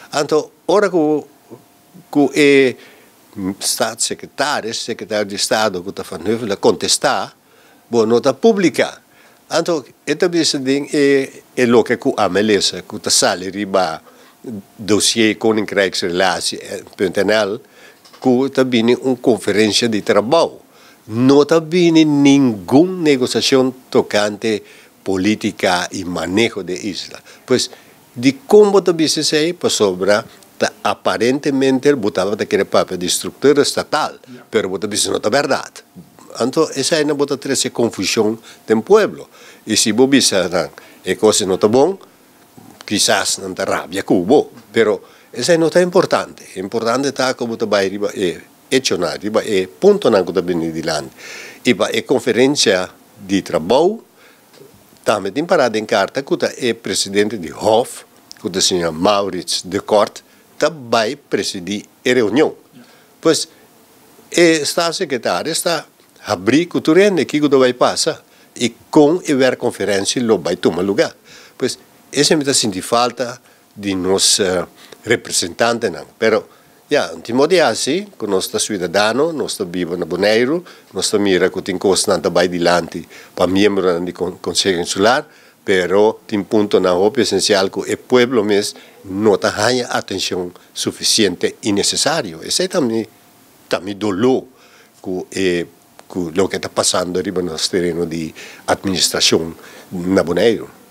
Anto ora ku e staatssecretaris, sekretario di estado ku ta Van Huffelen a kontestá, bo no ta publiká. Anto e ta bisa den e e loke ku ami a lesa ku ta sali riba dossier koninkrijksrelatie punt nl ku ta bini un konferensia di trabou. No ta bini ningun negosiashon tokante polítika i maneho di e isla. Pues Dikon bo ta bisa esei? Pasobra ta aparentemente bo tabata kere papia di struktura estatal, pero bo ta bisa no ta bèrdat. Anto eseinan bo ta trese konfushon den pueblo. I si bo bisa nan e kos no ta bon, kisas nan ta rabia ku bo. Pero esei no ta importante. Importante ta ku bo ta bai riba e echonan, riba e puntonan ku ta bini dilanti. I pa e konferensia di trabou Tambe tin pará den karta ku ta e presidente di Hof, ku ta señor Maurits de Kort, ta bai presidí e reunion. Pues, e staatssecretaris ta habrí ku tur hende kiko ta bai pasa i kon e werkconferentie lo bai tuma lugá. Pues, esei mi ta sinti falta di nos representantenan. Pero, ya, tin modo di hasi ku nos ta suidadano, nos ta biba na Boneiru, nos ta mira ku tin kosnan ta bai dilanti pa miembronan di Konseho Insular, pero tin puntonan hopi esensial ku e pueblo mes no ta haña atenshon sufisiente i nesesario. Esei ta mi ta mi doló ku e ku loke ta pasando riba nos tereno di administrashon na Boneiru.